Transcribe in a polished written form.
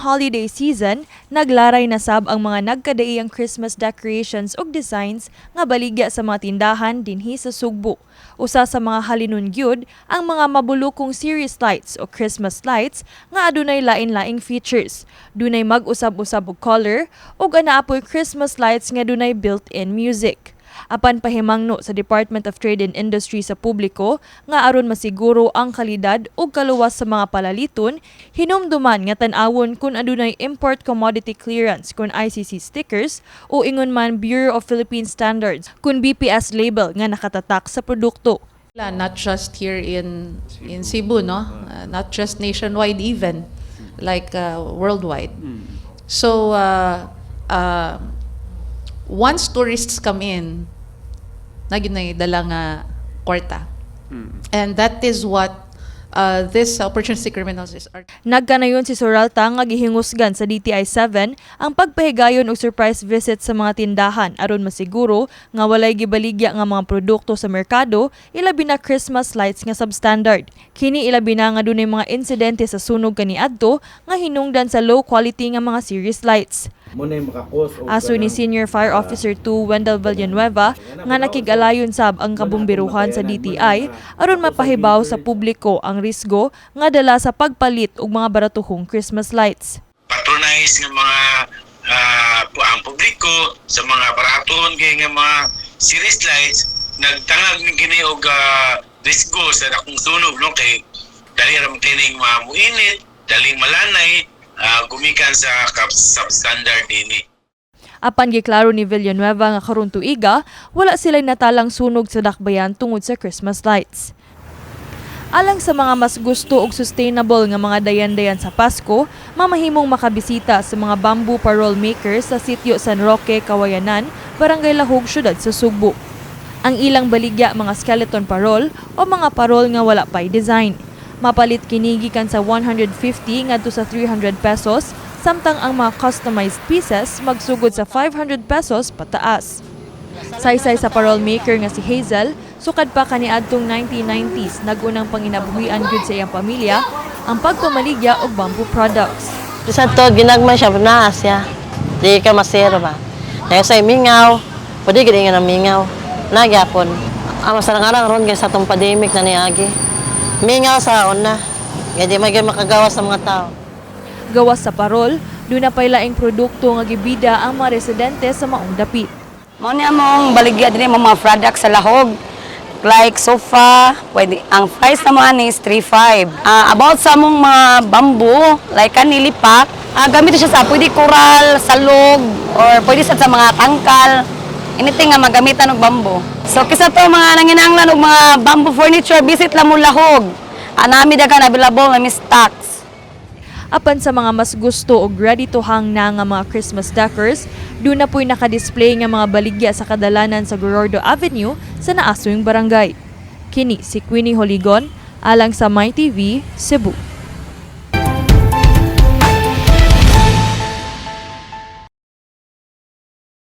Karong holiday season, naglaray na sab ang mga nagkadaiyang Christmas decorations ug designs nga baligya sa mga tindahan dinhi sa Sugbo. Usa sa mga halinon gyud ang mga mabulukong series lights o Christmas lights nga adunay lain-laing features. Dunay mag-usab-usab og color ug anaa poy Christmas lights nga dunay built-in music. Apan pahimangno sa Department of Trade and Industry sa publiko nga aron masiguro ang kalidad ug kaluwas sa mga palaliton, hinumduman nga tan-awon kung adunay Import Commodity Clearance kon ICC stickers o ingon man Bureau of Philippine Standards kun BPS label nga nakatatak sa produkto. Not just here in Cebu, no? Not just nationwide even, like worldwide. So once tourists come in, naa gyud dala nga kwarta. And that is what this opportunistic criminals is are Nagkanayon si Suralta nga gihingusgan sa DTI 7 ang pagpahigayon og surprise visit sa mga tindahan aron masiguro nga walay gibaligya nga mga produkto sa merkado, ilabi na Christmas lights nga substandard. Kini ilabi na nga dunay mga insidente sa sunog kaniadto nga hinungdan sa low quality nga mga series lights. Mao na yung maka-cause og Aso ni kanang, Senior Fire Officer 2 Wendell Villanueva nga nakig-alayon sab ang kabumbiruhan sa DTI aron mapahibaw sa publiko ang risgo nga dala sa pagpalit og mga baratuhong Christmas lights. Patronize nga mga ang publiko sa mga baraton kay nga mga series lights, nagtangag ni kini og risgo sa dakong sunog, no, kay dali ra man kining muinit, daling malanay gumikan sa substandard dinhi. Apan giklaro ni Villanueva nga karon tuiga, wala sila'y natalang sunog sa dakbayan tungod sa Christmas lights. Alang sa mga mas gusto og sustainable nga mga dayan-dayan sa Pasko, mamahimong makabisita sa mga bamboo parol makers sa Sitio San Roque, Kawayanan, Barangay Lahug, syudad sa Sugbo. Ang ilang baligya, mga skeleton parol o mga parol nga wala pa'y design. Mapalit kini gikan sa 150 ngadto sa 300 pesos, samtang ang mga customized pieces magsugod sa 500 pesos pataas. Saysay sa parol maker nga si Hazel, sukad pa kaniadtong 1990s nagunang panginabuhian gyud sa iyang pamilya ang pagpamaligya og bamboo products. Sa to, ginagmay siya, naa siya. Di ka masero ba? Kaya sa mingaw, pwede gid nga mingaw. Nagyapon. Ang masarang ron kay sa atong pandemic na niagi. Mingaw sa una. Nga di man gyud makagawa sa mga tao. Gawas sa parol, duna pay laing produkto nga gibida ang mga residente sa maong dapit. Mao ni among baligya dinhi, mga products sa Lahog. Like sofa, pwede ang price na mo ani is 3.5. About sa among mga bamboo, like kani lipak, gamit siya sa pwede coral, salog, or pwede sa mga tangkal. Anything nga magamitan og bamboo. So kisa to mga nanginahanglan og mga bamboo furniture, visit lang mo Lahog. Nami daghan available na stocks. Apan sa mga mas gusto og ready to hang na nga mga Christmas decors, duna po'y nakadisplay nga mga baligya sa kadalanan sa Gorordo Avenue sa Naasoyng Barangay. Kini si Queenie Holigon, alang sa MyTV, Cebu.